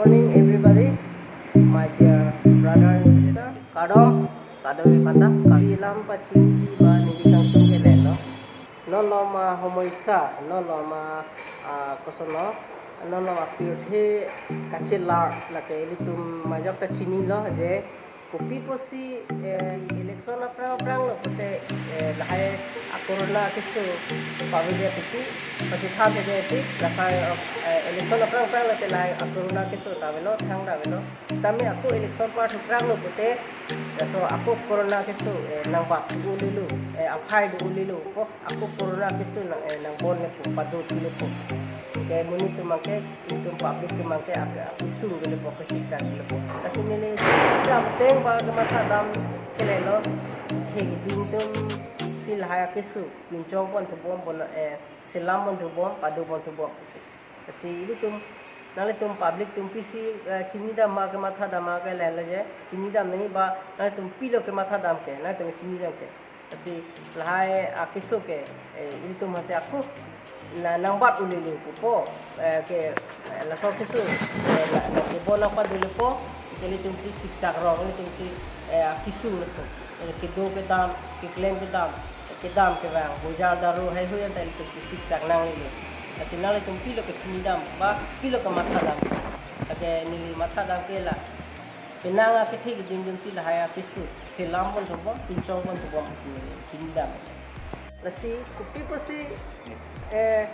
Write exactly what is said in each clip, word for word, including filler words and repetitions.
Morning, everybody, my dear brother and sister. Kardom, kardom ipanta, kardom. Silam pachini ba nini kangtung ke lelo. Non loma homoisa, non loma, ah, kosono, non loma pirthe kachelar, lake ilitum majok ta chinilo je, kopi pusi, eh, election aphrang aphrang lo pute, eh, lahai a-corona keso pavidya titi, pachetham thedya titi, lahai, eh, election aphrang aphrang lo te lahai a-corona keso ta avelo, thang ta avelo. Sitame ako election aphrang aphrang lo pute, laso ako corona keso, eh, nangbat do ulilo, eh, aphai do ulilo po, ako corona keso nang, eh, nangbonlepo, padothulepo. Ke monit atum abangke, itum public atum abangke ap-, apisung dolepo, kesiksak dolepo. Lasi neli jam teng ba kematha dam ke lelo, kethe keding atum si lahai akeso pinchong ponthubom, bon, eh, selam ponthubom, pado ponthubom pusi. Lasi ilitum, nanglitum public atum pisi, eh, chinidam ma kematha dam ma ke lelo je, chinidam nangji ba, nanglitum pilo kematha dam ke, nanglitum chinidam ke. Lasi lahai akeso ke, eh, ilitum hasi ako na nangbat ulilo pupo, eh, ke, eh, laso keso, eh, na, na kebon nangpadolepo, ke ilitum si siksak rong, ilitum si, eh, akeso lepo. Eh, kedo kedam, keklem kedam, kedam kevang, bojar daru, heihui anta ilitum si siksak nanglilo. Lasi nanglitum pilo kechinidam, ba pilo kematha dam. Lake neli matha dam ke la. Penang akethe keding atum si lahai akeso selam ponthubom, pinchong ponthubom pusi neli chinidam. Lasi kopi pusi, eh,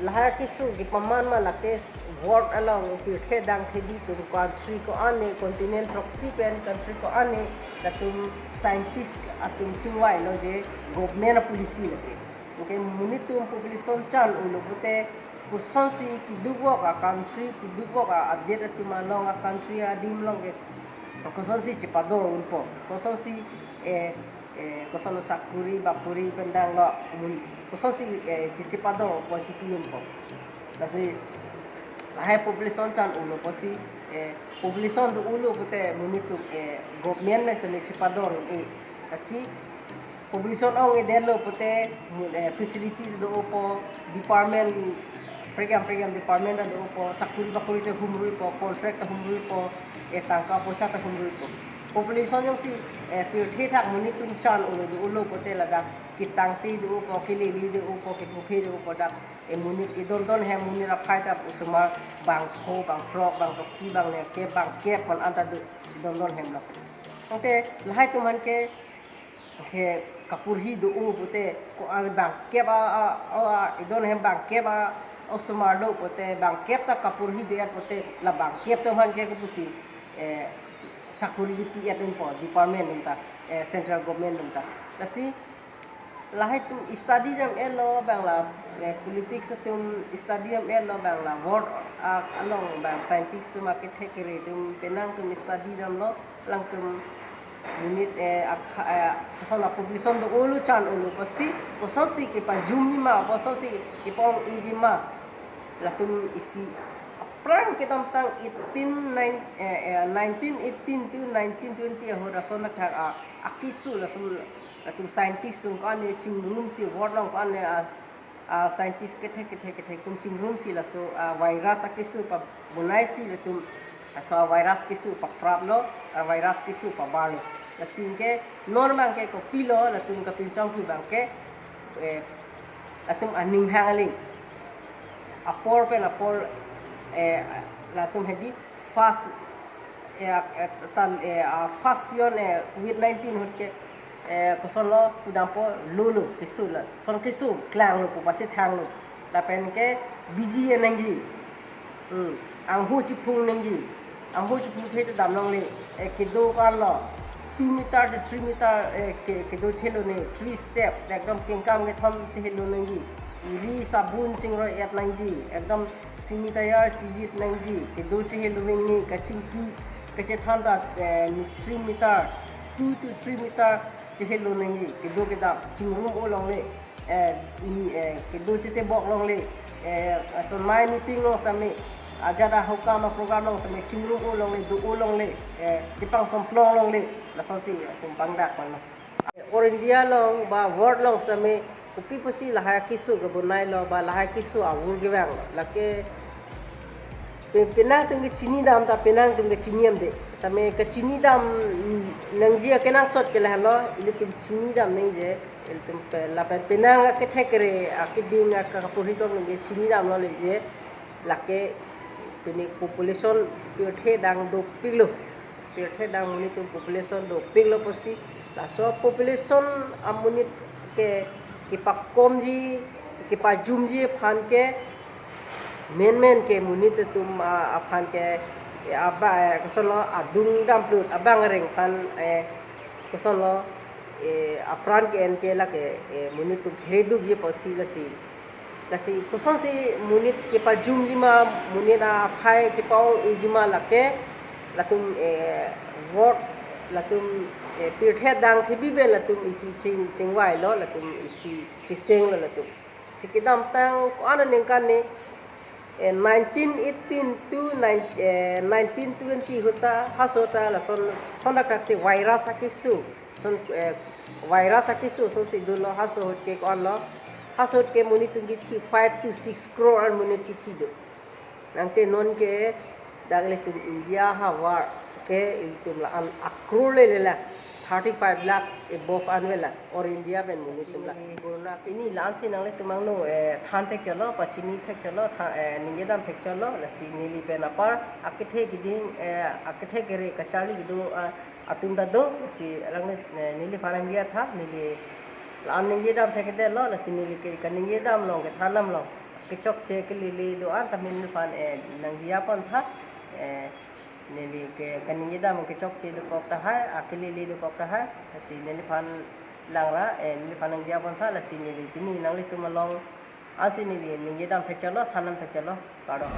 lahai akeso kepaman ma lake world along pirthe dangthedi atum country ko-an ne, continent throksi pen country ko-an ne, latum scientist atum chingvailo je government a-policy lake. Anke monit atum population chan ulo pute, kosonsi keduk vok a-country, keduk vok a-adet atum along a-country adim along ke kosonsi chepador unpo, kosonsi, eh, eh, koson sakuri bakuri pen danglo, mun, kosonsi, eh, kechepador po chikli unpo. Lasi lahai population chan ulo pusi, eh, population do ulo pute monit atum, eh, government mesen chepador un-e. Lasi population ong-edetlo pute, mun, eh, facility do-opo, department, prekjam prekjam department do-opo, sakuri bakuri ta humruipo, contract ta humruipo, eh, tangka poisa ta humruipo. Population jongsi, eh, pirthe thak monit atum chan ulo do ulo pute ladak ketangte do-opo, kelele do-opo, kepuphe do-opo dak, eh, monit edondon hem monit aphai ta osomar bangpho, bangthrok, bangthroksi, bangningkep, bangkep man anta do edondon hem lo. Anke lahai atum abangke, ke kaporhi do-o pute, ko-an bangkep a, a, a, a, edon hem bangkep a, osomar do pute, bangkep ta kaporhi do-et pute, la bangkep atum abangke kopusi, eh, sakuri pi-et unpo, department atum ta, eh, central government atum ta. Lasi lahai atum study dam-etlo bang la, eh, politics atum study dam-etlo bang la, world, ah, along bang scientist atum akethe kere atum penang atum study damlo, alangtum monit, eh, ak-, eh, koson a-population do ulo chan ulo pusi, kosonsi kepajumji ma, kosonsi kepong-iji ma. Latum isi aphrang kedamtang eighteen nine, eh, eh, nineteen eighteen to nineteen twenty ahut ason athak a, akeso lason latum scientist atum ko-an ne chingrumsi world along ko-an ne a, a scientist kethe kethe kethe atum chingrumsi laso a virus akeso pabonaisi latum laso a virus keso papraplo, a virus keso pabarlo. Lasi anke non abangke kopilo latum kapinchong pu abangke, eh, latum aning hang aling. Apor pen apor, eh, latum hedi first, eh, eh, tan, eh, ah, first yon, eh, covid nineteen ahut ke, eh, kosonlo pudampo lolo keso la. Son keso klanglo pu pachethanglo. Lapen ke biji nangji. Hmm. Angho chiphung nangji. Angho chiphung phe ta dam longle. Eh, kedo ko-anlo. Two meter to three meter, eh, ke, kedo chelo ne. Three step. Ekdom kengkam kethom chelo nangji. Ri sabun chingroi-et nangji. Ekdom simi tayar chivit nangji. Kedo chelo veng ne. Kachingki kachethan ta, eh, three meter. Two to three meter chelo nangji. Kedo kedam. Chingrum-o longle. Eh, ni, eh, kedo chetebok longle, eh, ason mai meeting along sitame, ajat ahokam a-program along sitame, chingrum-o longle, do-o longle, eh, chepangsom plong longle, lasonsi, eh, atum pangdak mano. Eh, All India along ba world along sitame, kopi pusi lahai keso kebonailo, ba lahai keso avur kevanglo, lake Pe-, penang atum kechini dam ta penang atum kechini damde. Tame kechini dam, mm, nangji akenangsot ke lahelo, ilitum chini dam nangji, ilitum pe-, lapen penang akethek kere, akeding aka kapurhi kong nangji chini damlo leji, lake pini population pirthe dang dopiklo. Pirthe dang monit atum population dopiklo pusi. Laso population amonit ke kepakomji, kepajumji aphan ke menmen ke monit atum, ah, aphan ke, eh, aba, eh, kosonlo adung dam plut abang reng aphan, eh, kosonlo, eh, apran ke-en ke lake, eh, monit atum phere dukji pusi lasi. Lasi kosonsi monit kepajumji ma, monit aphai kepa-ong-iji ma lake, latum, eh, vote, latum, eh, pirthe dang thebi pen latum isi ching, chingvailo, latum isi chisenglo latum. Si kedamtang ko-an aningkan ne, eh, nineteen eighteen to nine, eh, nineteen twenty ahut ta, haso ta lason, son dak dak si virus akeso. Son, eh, virus akeso, sonsi dolo haso ahut ke ko-anlo. Haso ahut ke monit atum kithi five to six crore an monit kithi do. Nangte non ke dak ilitum India havar ke ilitum la-an a-crore le le la, thirty-five lakh above an vela, or India pen monit atum la. Corona ke pini la-ansi nanglitum angno, eh, than thekchotlo, pachini thekchotlo, tha-, eh, ningje dam thekchotlo, lasi neli pen apar akethe keding, eh, akethe kere kacharli kedo, ah, atum ta do, si alangle, eh, neliphan nangdiya tha, neli la-an ningje dam thekdetlo, lasi neli ke kaningje dam along, kethan dam along kechokche kelele do-an ta neliphan, eh, nangdiya pon tha, eh, neli ke kaningje dam kechokche dokok tahai, akelele dokok tahai, lasi neliphan langra, eh, neliphan nangdiya pon tha, lasi neli pini nanglitum along, ansi neli ningje dam thekchotlo, than dam thekchotlo, kardom.